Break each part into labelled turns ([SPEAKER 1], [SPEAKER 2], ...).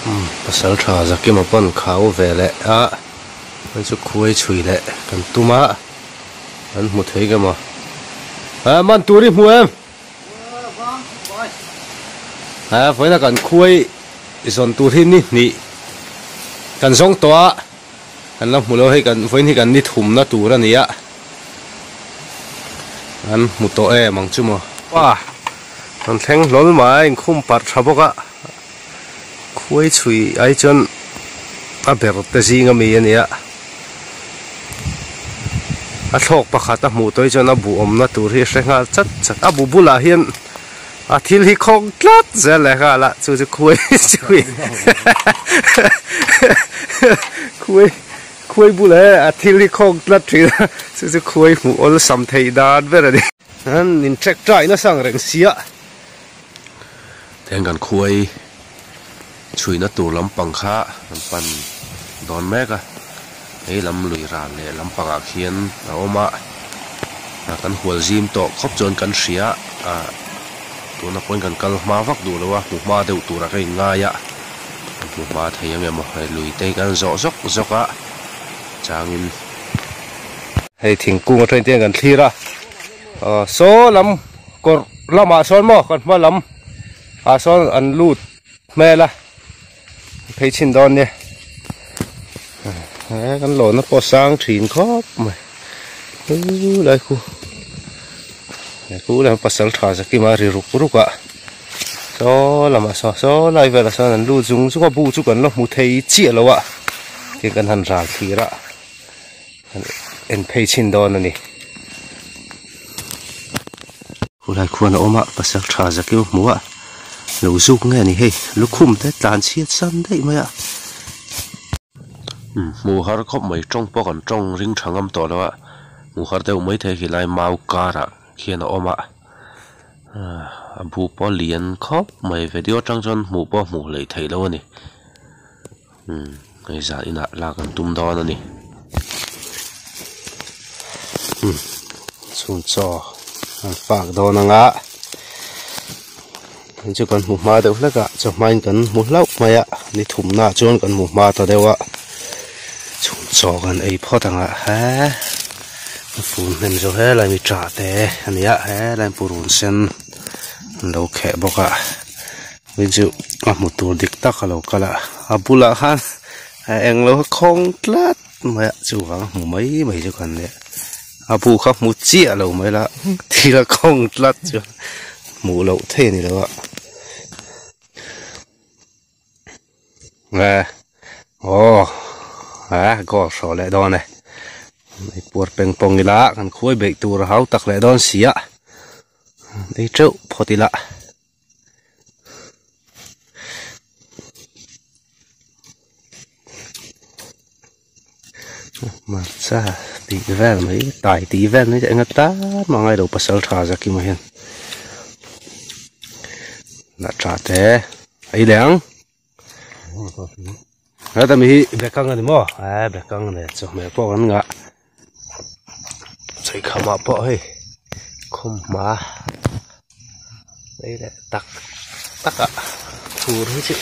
[SPEAKER 1] Pasal tha Zakima pawn khau ve leh a hei chu khuai chhui leh kan tum a an hmu thei ka maw a man tur i hmu em a vawiin a kan khuai zawn tur hi ni hnih kan zawng tawh a kan la hmu lo hei kan vawiin hi kan ni thumna tur a ni a an hmu tawh em ang chu maw pa an thleng hlawl mai inkhum parh tha bawk a. Khuai chhui ai chuan a ber te zing ami a nia a thlawk pakhat a hmuh tawh hi chuan a bu awmna tur hi a hre nghal chat chat a bu bulah hian a thil hi khawng tlat zel leh nghal a chu chu khuai chhui khuai khuai bulah hian a thil hi khawng tlat thin a chu chu khuai hmuh awlsam theih dan ber a ni. An intrek trai nasa ang reng sia. Heng kan khuai chhuina tur lampang kha an pan dawn mek a, hei lam lui ral leh lampangah khian a awm a, kan hual zim tawh khawp chuan kan hria a, tuna pawhin kan kal hma vak duh lo a, hmu hma deuh turah ka inngai a, kan hmu hma thei ang emaw hei lui te hi kan zawh zawk zawk a, changin. Hei thingkung atangin te hian kan thlir a, aw saw lam kawrh lamah sawn maw kan hma lam ah sawn an lut hmel a phei chhin dawn nia he kan lawna pawh sang thin khawp mai chu lai khu he khu lai pasal tha zakima ri ruk ruk a saw lamah saw saw lai velah sawn an lut zung zung a bu chu kan la hmu thei chiah lo a tin kan han ral thlir a. En phei chhin dawn a ni. Khulai khuan a awm a, pasal tha zakiu hmu a, lo zuk nge ni hei lukhum te tlan chhiat san daih mai a. Hmuh har khawp mai tawng pawh kan tawng ring tha ngam tawh lo a, hmuh har deuh mai thei khilai mau karah khian a awm a, a bu pawh a lian khawp mai video atang chuan hmuh pawh hmuh hleih theih loh a ni. Umm hei zah inah lak an tum dawn a ni. Umm chhun chaw an fak dawn ang a hei chu kan hmu hma deuh hlek a chawhmain kan hmu hlauh mai a ni thumna ah chuan kan hmu hma ta deuh a chhun chaw kan ei phawt ang a he a fun hnem zo helai mi tah te a ni a helai purun sen an lo kheh bawk a. Hei chu a hmu tur dik tak a lo kal a a bulah khan eng lo khawng tlat mai a chuvang hmu mai mai chu kan nia a bu kha hmu chiah lo mai la thil a khawng tlat chuan hmuh loh theih a ni lo a eh aw ah goal hrawh leh dawn e ei puar peng pawng ila kan khuai beih tur a hau tak leh dawn si a ei teuh phawt ila. Hmarcha tih vel mai tai tih vel mai eng atan mah ngai lo pasal tha zakima hian lah tha te a i leh ang heta mi hi bekang a ni maw eh bekang a ni chawhmeh pawh kan ngah chheihkhamah pawh hei khawmhma ei leh tak tak ah thur hi chu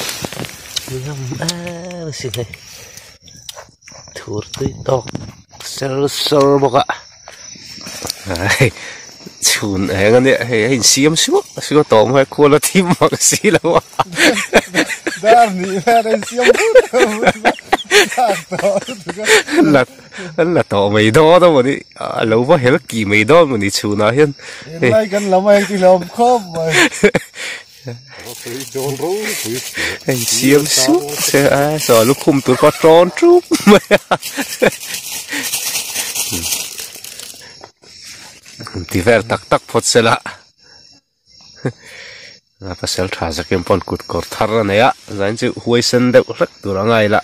[SPEAKER 1] ngam em asin hei thur tui tawk ser sawr bawk a hei chhun eng a nia hei a insiam suak suak tawh mai khual a thim mak si lo a
[SPEAKER 2] dar nih vel a insiam vut
[SPEAKER 1] la an la tawh mai dawn a mawni a lo va hel ki mai dawn mawni chhunah hian
[SPEAKER 2] lai kan lam a engti hlawm khawp mai
[SPEAKER 1] hei siam sup se a saw lukhum tur pawh a tawn tup mai a ti vel tak tak phawt se la a pasal tha zakin pawn kut kawr thar a nei a zain chu huai sen deuh hlek tur a ngai la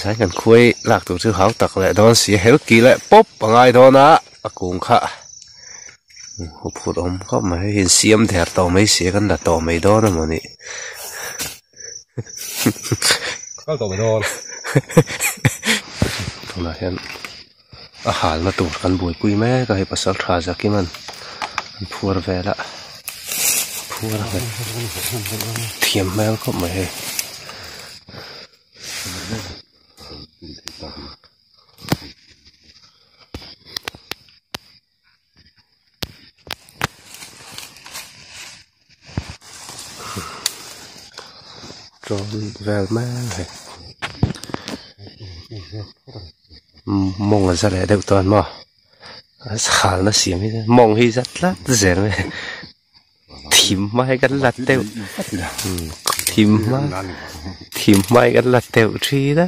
[SPEAKER 1] zain kan khuai lak tur chu hau tak leh dawn si a hel ki leh pawp a ngai dawn a a kung kha huphurh awm khawp mai hei insiam der tawh mai si a kan la tawh mai dawn a mawni
[SPEAKER 2] kal tawh mai dawn
[SPEAKER 1] tunah hian. A halna tur kan buaipui mek a hei pasal tha zakiman an phuar vel a phuar a nghet thiam hmel khawp mai hei. Tawn vel mai hei mawng a za leh deuh tawh a ni maw a chhalna siam hi mawng hi za tlat zel mai thim hma hi kan la deuh thim hma thim hma hi kan la deuh thin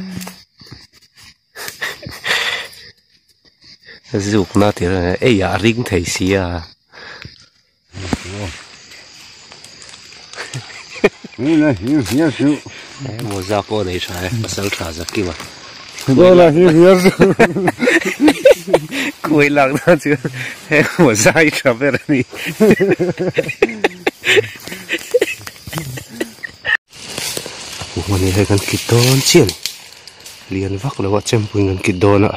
[SPEAKER 1] a zukna tih ei ah a ring thei si a. Mawza pawh nei tha e pasal tha zakim a khuai lak na chu he mawza hi tha ber a ni hmani hei kan kit dawn chiah a ni lian vak lo a chempuiin kan kit dawn a.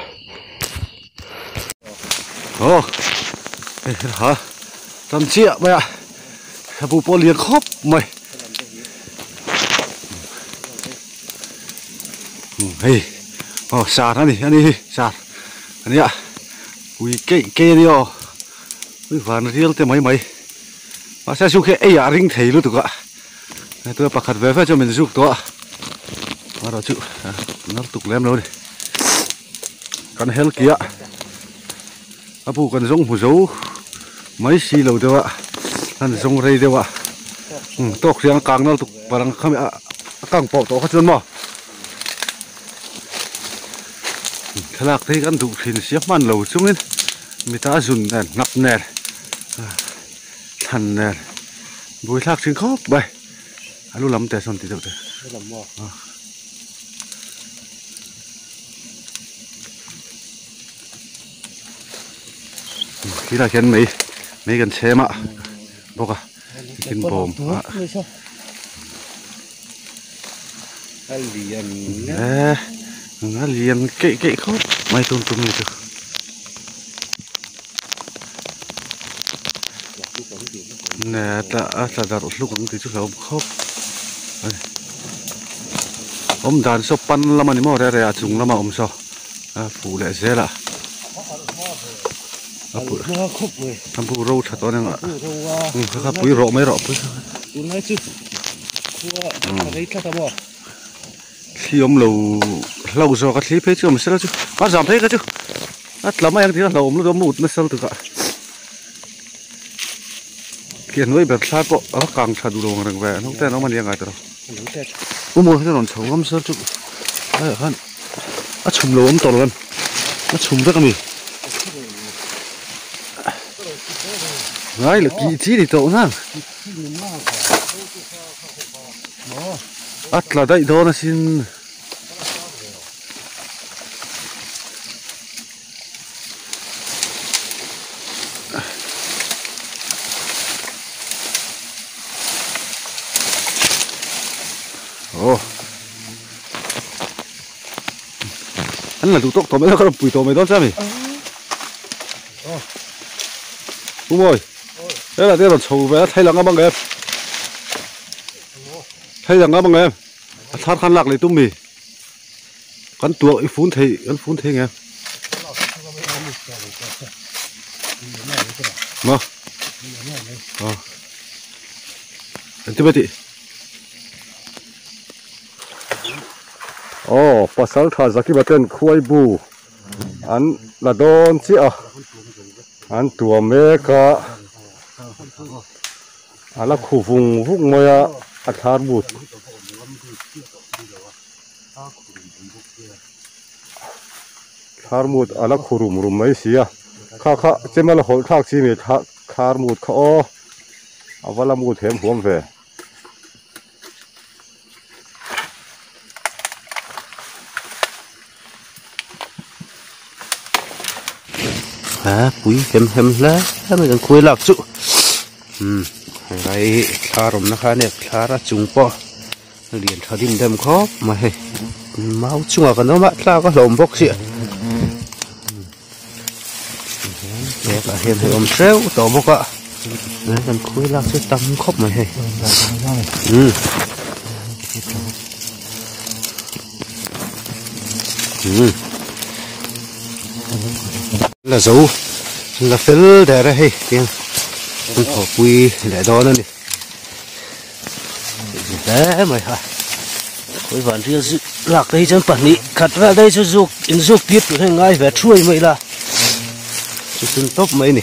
[SPEAKER 2] Aw ha tam chiah mai a a bu pawh lian khawp mai hei aw sar ani ani hi sar ania ui keih keih ani aw ui van rial te mai mai mahse chu khi ei ah ring thei lutuk a hetia pakhat ve ve chu min zuk tawh a erawh chu nal tuk lem lo a ni. Kan hel kia a bu kan zawng hmu zo mai si lo deuh a an zawng rei deuh a tawk hriang a kang nal tuk parang kha a kang pawh tawh kha chuan maw thlalak te hi kan duh thin sia hman lo chungin mita a zun nen hnap nen thlan nen buaithlak thin khawp mai a lu lam te sawn ti deuh te. Khilaiah khian mei mei kan chhem a bawk a tin bawm a a lian keih keih khawp mai tun tum ni chu. A tla darh hluk ang tih chu hlauhawm khawp a ni awm dan saw pan lam a ni maw reh reh a chung lama awm saw a fuh leh zel a a bu ro tha tawh aniang a pui rawh mai rawh pui thli awm lo hlauh zawk a thli phei chu awm sela chu a zam phei kha chu a tla mai ang tih a hlauhawm lutuk a mut nasa lutuk a ke hnuai ber thla pawh a va kang tha duh lo ang reng ve hnung te an awm a ni a ngai tawh lo u mawi hian a rawn chho ngam sir chu haiah khan a chhum lo awm tawh lo em a chhum vek a mi ngai la tih chi ni tawh nang. A tla daih dawn asin. Aw. An la duh tawk tawh mai lo ka rawn pui tawh mai dawn che a mi. Pu Mawi. Helai te rawn chho ve a thlai lang a mang em. Thei dang ngam ang em? A thar khan lak leh tum mi? Kan tuah i fun thei kan fun thei nge? Ma? Ah. Engti mai tih? Aw, pasal tha Zakiba ten khuai bu an la dawn chiah a, an tuam mek a. A la khu vung vung mai a a thlar but thlar mut a la khu rum rum mai si a kha kha chema la hawlh thlak chi mai thla thlar mut kha aw a va la mut hem huam ve.
[SPEAKER 1] A pui hem hem hle mai kan khuai lak chu umm helai hi thla rawmna kha ania thla a chung pawh lian tha dim dem khawp mai hei mau chungah kan awm a thla ka hlawm bawk si hetah hian hei awm hreuh tawh bawk a kan khuai lak chu tam khawp mai hei umm umm la zo la fel der a hei tiang an thawhpui leh dawn a ni hle mai ha. Khawi van rial zuk lak te hi chuan pahnih khat vel te hi chu zuk in zuk tir tur hian ngai ve thuai mai ila chu chun tawp mai a ni.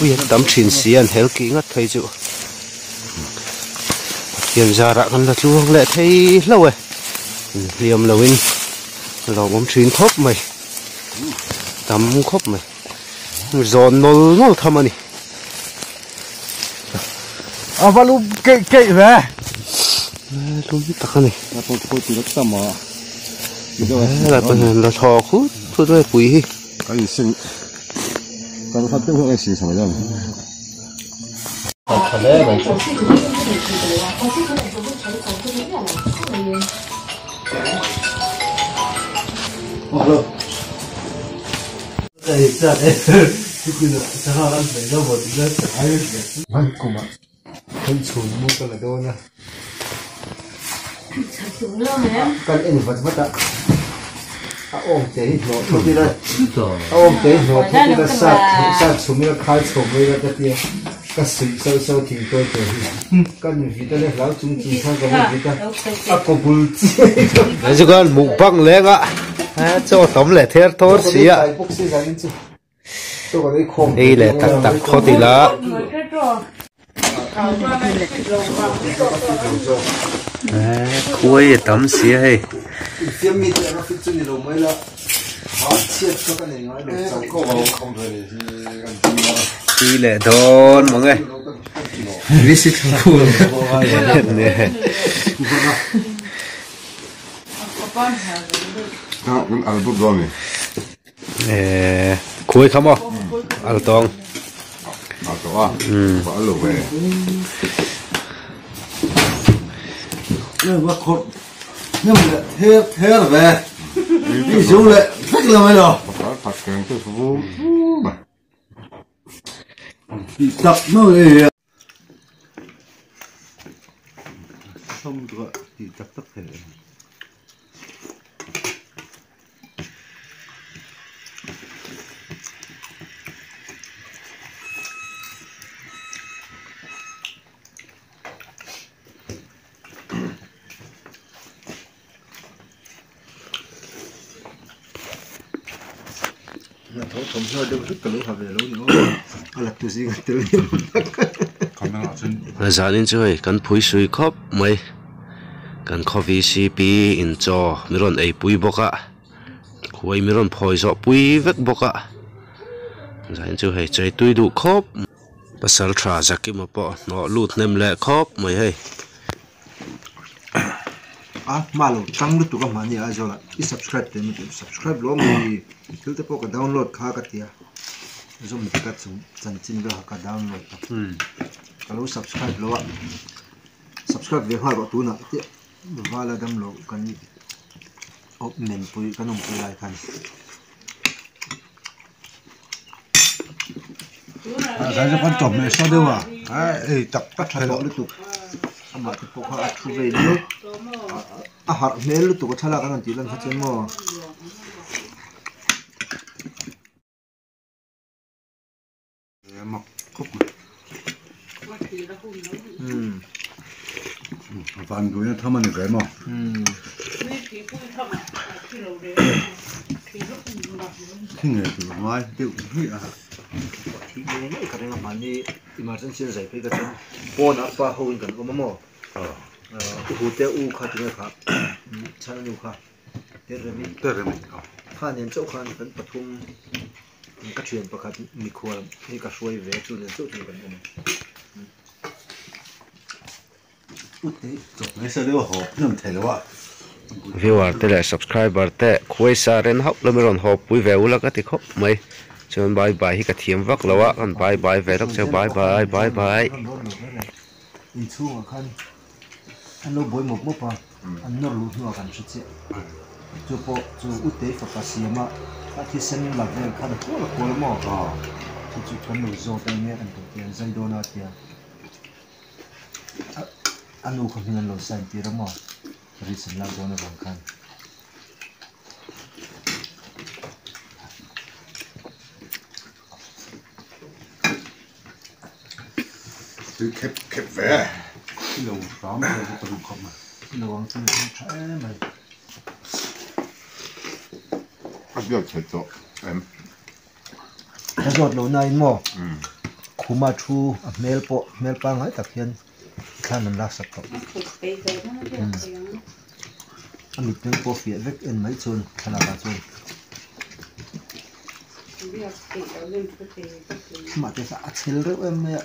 [SPEAKER 1] Ui an tam thin si a an hel kih ngat phei chu Pathian zarah kan la tluang leh thei hlauh e inhliam lo in a lawmawm thin khawp mai tam khawp mai zawn nawl nawl tham a ni.
[SPEAKER 2] A va lum keih keih ve.
[SPEAKER 1] Lum tak a ni. Helai pawh hian la thaw khut khut mai pui hi.
[SPEAKER 3] Kan inseng kan khat deuh hlek a inseng chho mai ang.
[SPEAKER 2] Hman kumah kan chhun mu ka la dawn a kan en vat vat a a awm te hi hnawh thawt ila a awm te hi hnawh thawt ila sat sat chhum ila khai chho mai ila ka tia ka suih sauh sauh thing tawi tur hi kan vit a le hlau chung chung khan ka va vit a a kaw bul chiai
[SPEAKER 1] Hei chu khan mukbang leng a chaw tam leh ther thawr si a. Ei leh tak tak phawt ila. Khuai a tam si a hei. Tui leh dawn mang e. Eee khuai kha maw al tawng
[SPEAKER 3] al tawng a al lo ve
[SPEAKER 2] va khawrh nem leh ther ther ve i zo leh vek lo mai lo
[SPEAKER 3] phak keng te vu mai
[SPEAKER 2] tih tak mai tih tak tak thei Tho thawmhnaw deuh hlek ka lo ha ve lo ni aw a la tu zing a tel ni awm tak
[SPEAKER 1] Zanin chu hei kan phui sui khawp mai kan khaw vcp in chaw mi rawn ei pui bawk a khuai mi rawn phawi zawh pui vek bawk a zanin chu hei chei tui duh khawp pasal tha Zakima pawh hnawh lut hnem leh khawp mai hei.
[SPEAKER 2] A hma lo tang lutuk a mahni Aizawl ah i subscribe teh maw subscribe lo mai thil te pawh ka download kha ka tia zawm dik a chung chanchin vel kha ka download a ka lo subscribe lo a subscribe ve nghal rawh tunah te vala dam lo kan awp men pui kan awmpui lai khan. Amah te pawh kha a thu vei lup a harh hmel lutuk a thlalak an rawn tih lan kha chuan maw.
[SPEAKER 3] Van duina tham a ni ve maw? Thi ngei tur ngai deuh hmiah a.
[SPEAKER 2] Thi ngei ngei ka ring a mahni emergency a zai phei ka chuan pawn ah pa ho in kan awm a maw? U hu te u kha tinge kha chhan a nu kha Teremi kha nen chauh khan kan pathum Ka thian pakhat mikhual hi ka hruai ve chu nen chauh chu kan awm.
[SPEAKER 1] Viewer te leh subscriber te khuai sa ren hauh lo mi rawn haw pui ve ula ka ti khawp mai chuan bye bye hi ka thiam vak lo a kan bye bye ve lawk che bye bye bye bye.
[SPEAKER 2] Inchhungah khan an lo buai mawp mawp a, an nawr luh hnuah kan hre chiah. Chu pawh chu Utei fapa siama a thisen la vel khan a kual a kual maw? Chu chu kan lo zawt a enge an tawh tih an zai dawn a tia a nu kha hming an lo sign tir a maw? Risk an lak dawn avang khan.
[SPEAKER 3] Tui khep khep ve.
[SPEAKER 2] Thi lo hram se chu ka duh khawp mai.
[SPEAKER 4] Thi lo ang chu a tha em mai.
[SPEAKER 3] A biak theih tawh em?
[SPEAKER 4] Ka zawt loh nain maw khuma thu a hmel pawh hmel pangngai tak hian thlan an laksak tawh. A mitmeng pawh fiah vek en mai chuan thlalak ah chuan. Amah te kha a chhel reuh em mai a.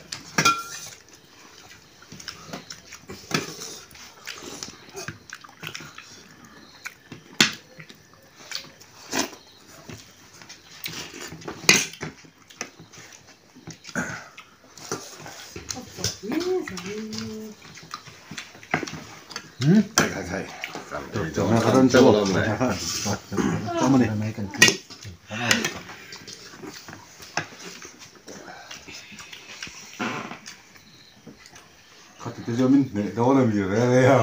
[SPEAKER 2] Khati te chuan min hneh dawn a mi reng reng a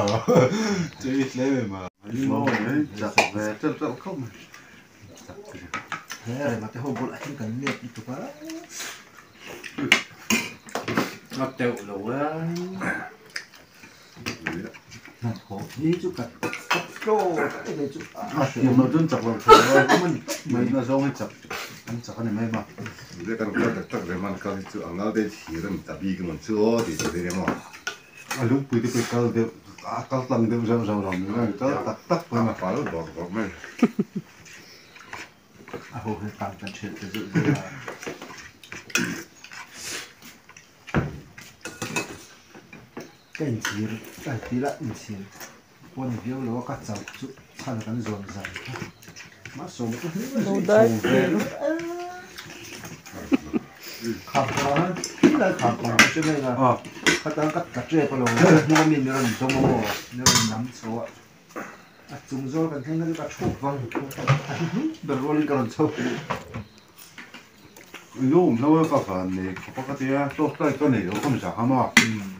[SPEAKER 2] chei tlem em a. Chak ve teuh teuh khawp mai.
[SPEAKER 4] He rema te ho bulah hian kan nep lutuk a.
[SPEAKER 2] A teuh lo a.
[SPEAKER 4] Hnathawh hi chu ka ka tlaw tak em chu
[SPEAKER 2] a thiam loh chuan chak loh thei lo a mai na zawng hi chak an chak a ni mai ma.
[SPEAKER 3] Zia kan kal tak tak rem an kal hi chu a ngal deuh thir a ni ta bik emaw chu aw tih tur hi nia maw.
[SPEAKER 2] A lungpui te pawh i kal deuh a kal tlang deuh zauh zauh lo ni mai kal tak tak pawh
[SPEAKER 3] a pal bawrh bawrh mai.
[SPEAKER 4] A ho hian tang kan ṭhelh ta zeuh zeuh a. Ka inchhir ka han ti la inchhir pawh a ni viau lo a ka chauh chu chhan kan zawn zan kha mahsawm chu hming a zui chho ve ringawt a kham kawrah khan khilai kham kawr ka hre mai a khatang ka tla tep alawm hnung ami ni rawn dawm a maw ni rawn nam chho a a chung zawl kan thleng kha chu ka chhuk vang a hnuhnung ber rualin ka rawn chho.
[SPEAKER 2] Lawm hlo e ka van nei khawp a ka ti a, tawngtai ka nei lo ka mi zah kha maw?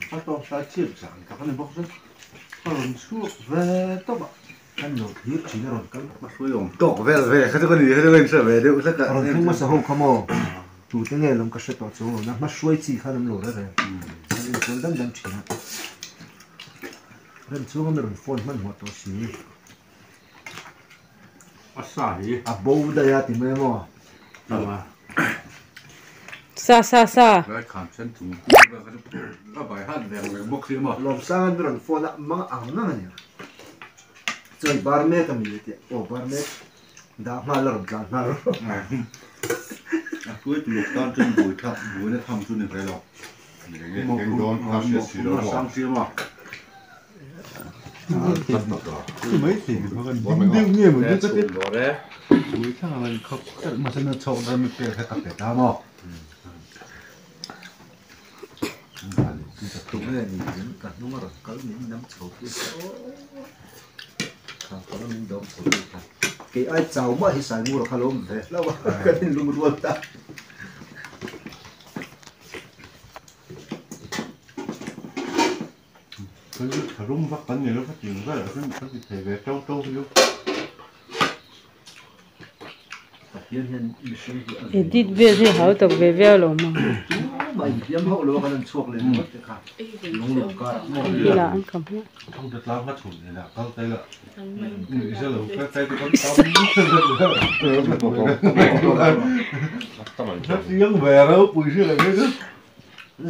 [SPEAKER 2] Ka tawngtai chhiat zan tak a ni bawk chu, ka rawn chhuak ve tawp a.
[SPEAKER 4] Kan lo thlir thin a rawn kal.
[SPEAKER 2] Ka hruai awm tawk vel ve kha chu ka ni kha chu ka inhre ve deuh hlek a.
[SPEAKER 4] A rawn thleng hmasa ho kha maw? Tute nge lawm ka hre tawh chuang lo na, hma hruai chi khan an lo re reng. An inkual dam dam thin a. Rem chhunga mi rawn phone hmanhmawh tawh si.
[SPEAKER 2] A sa hi.
[SPEAKER 4] A bo daih a ti mai maw?
[SPEAKER 5] Sa sa sa.
[SPEAKER 2] Lai kham sen chung tur ka kha chu ka bai hat ve ang reng bawk si maw.
[SPEAKER 4] Lawmsang an rawn phone a mang ang ngang a nia. Chuan bar mek a mi a tia aw bar mek dah nghal a rawn tlan nghal rawh.
[SPEAKER 2] A hruai tuluk tan chuan buai thlak buaina tham chu ni ve lo.
[SPEAKER 3] Eng dawn kha hriat si lo maw?
[SPEAKER 2] Sang siam a. Mai thei ni bawk a ding deuh nge maw ka ti. Buai thlak ang an khap talh mahse na chhoh dan mi pek kha ka pe ta maw.
[SPEAKER 4] Tunge ni in ka hnung a rawn kal min nam chho tu kha aw khang kawr a min dawm chho tu kha kei ai chau mah hi Saimura kha lo awm ve hlauh a kan inlung rual ta.
[SPEAKER 2] Kan chu tha rum vak kan ni lo ka ti ang vel ah chuan kan ti thei ve teuh teuh hi chu.
[SPEAKER 5] Edit vel hi hau tak ve viau lo maw? Ila an kham hian.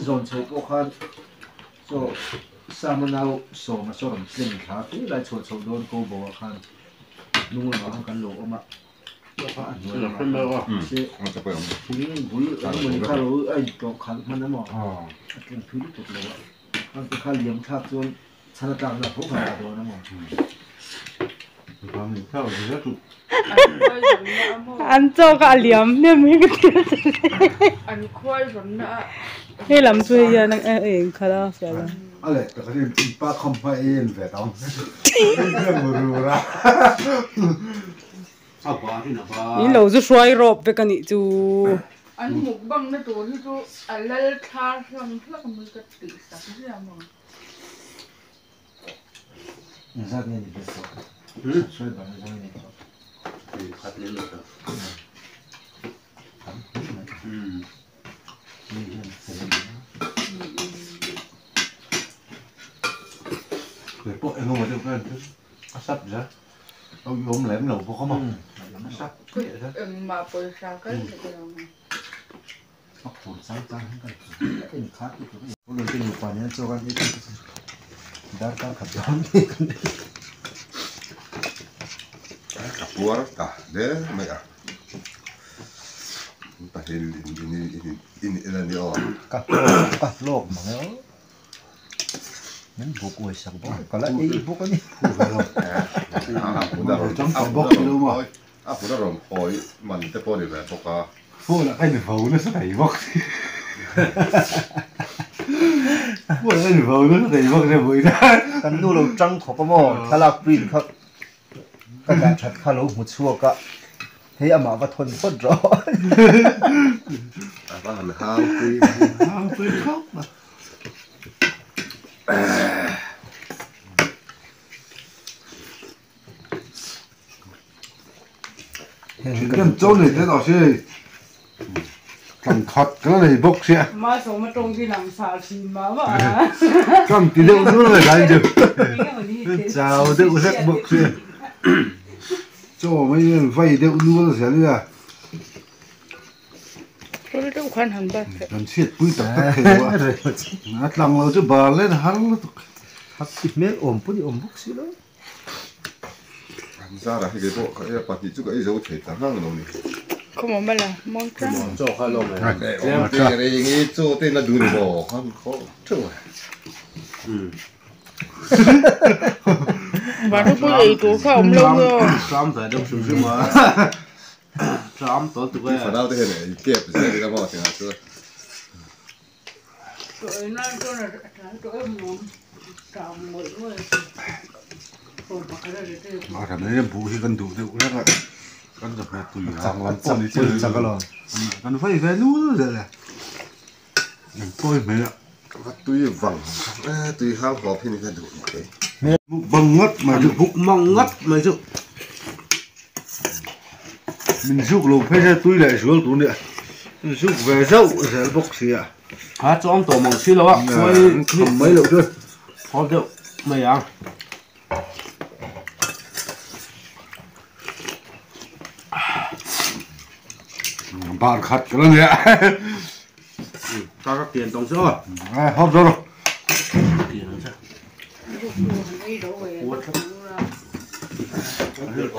[SPEAKER 4] Zawn chho pawh khan chaw Sama nau sawma saw rawn tleng thla tih lai chhuah chhoh dawn ko bo ah khan hnung lamah khan kan lo awm a a hnuai lamah khan mahse thing bul eng emawni kha lo a intlawh khalh hman emaw a tleng thui lutuk lo a khang te kha liam thlak chuan chhan a tlakna tho khan a dawn emaw.
[SPEAKER 5] An chaw kha a liam hnem hi ka ti a hei lam chu hei hian a eng khalh a fiah lo.
[SPEAKER 2] A leh tak hi in pa kham hma i en ve tawng
[SPEAKER 5] In lo zu hruai rawp vek a nih chu.
[SPEAKER 6] An mukbang na tur hi chu a lal thlar hlang hlak mai ka tih sak ziah maw.
[SPEAKER 4] Engzat nge ni ve tawh? Subscriber engzat nge ni tawh?
[SPEAKER 1] Khat lem lo tawh.
[SPEAKER 4] Tam hle mai. Mi hian fel a ni a.
[SPEAKER 2] Kei pawh eng emaw deuh khan a sap zel. A awm lem lo bawk a maw? A sap chiah zel.
[SPEAKER 6] Engmah pawisa kal hek lo ang.
[SPEAKER 4] A phur chang chang hian kan en khat lutuk a ni. Ulun te nupa nen chaw kan ei thin te chu darkar khat dawn ni kan ei.
[SPEAKER 3] Ka puar ta hle mai a. Pahnih in in in in a ni aw.
[SPEAKER 4] Ka hlawk ka hlawk mang e aw. Min buk uai sak bawk a ka la ei bawk a ni.
[SPEAKER 3] A hmun a rawn hawi man te pawh a ni ve bawk a.
[SPEAKER 2] Phone ah ka in vo nasa thei bawk si. Phone ah ka in vo nasa thei bawk si vawiin a.
[SPEAKER 4] Kan nu lo tang khawp a maw thlalak print kha ka dah that kha lo hmu chhuak a, hei amah va thawn phawt rawh.
[SPEAKER 3] A va han hang pui.
[SPEAKER 2] Hang pui khawp a. Kan chaw nei te tawh si tlang khat ka la nei bawk sia.
[SPEAKER 5] Ma sawma tawng hi lang sar thin mah mah a.
[SPEAKER 2] Kam ti deuh nual mai dai chu. Chau deuh hlek bawk sia. Chaw mai hian vai deuh nual zel ila. Kan chhiat pui tak tak thei lo a. A tlang lo chu bar len har lutuk.
[SPEAKER 4] Hak ti hmel awm pawh ni awm bawk si lo.
[SPEAKER 3] An zara hi kei pawh ka ei a pahnih chu ka ei zo thei ta ngang lo ni.
[SPEAKER 6] Khawmaw mala mawi tlang.
[SPEAKER 1] Chaw kha lawm e.
[SPEAKER 3] Tlem te reng i chaw te na duh ni maw khan khaw theuh e.
[SPEAKER 6] Vanrupui ei tur kha awm lo maw.
[SPEAKER 1] Tlam ve deuh hrim hrim a. Tlam tawl tuk e.
[SPEAKER 3] Fanau te hian ei kep zel ila maw tingah chuan.
[SPEAKER 2] A ram hi buh hi kan duh deuh hlek a kan chawhmeh tui hang lam pawh ni chi kan vei ve nul zel e an pawi hmel a.
[SPEAKER 3] Ka tui vang e tui hang hlawp hi ni ka duh mai.
[SPEAKER 2] Mukbang ngawt mai chu
[SPEAKER 1] mukbang ngawt mai chu
[SPEAKER 2] min zuk lo phei se tui leh zual tur nia min zuk ve zauh zel bawk si a.
[SPEAKER 1] A chuang tawh mang si lo a khuai
[SPEAKER 2] kham mai loh chuan
[SPEAKER 1] haw deuh mai ang.
[SPEAKER 2] Bar khat ka la nei a.
[SPEAKER 1] Ka ka kian tawng chu aw.
[SPEAKER 2] A hawp zo rawh.
[SPEAKER 1] Kian ang che.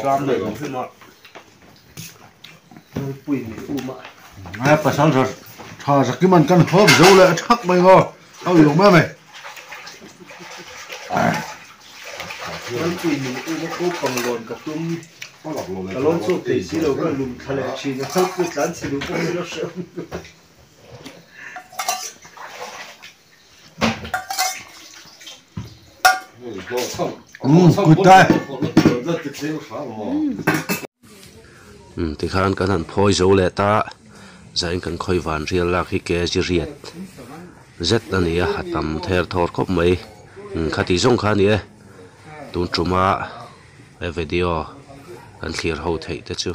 [SPEAKER 1] Tlam deuh ang hrim a.
[SPEAKER 2] Ai pasal tha tha zakiman kan hawp zo leh thak mai maw a ui lo mai mai.
[SPEAKER 4] Lalpui min um a ko pang lawn ka tum ka lawn chhuak thei si lo ka lum thla leh thin a Lalpui tlan chhe duh pawh hi lo hreh awm
[SPEAKER 1] Umm tikhan kan han phawi zo leh ta zain kan khawi van rial lak hi kg riat zet a ni a a tam ther thawr khawp mai umm khati zawng kha a ni e tun tuma he video kan thlir ho theih te chu.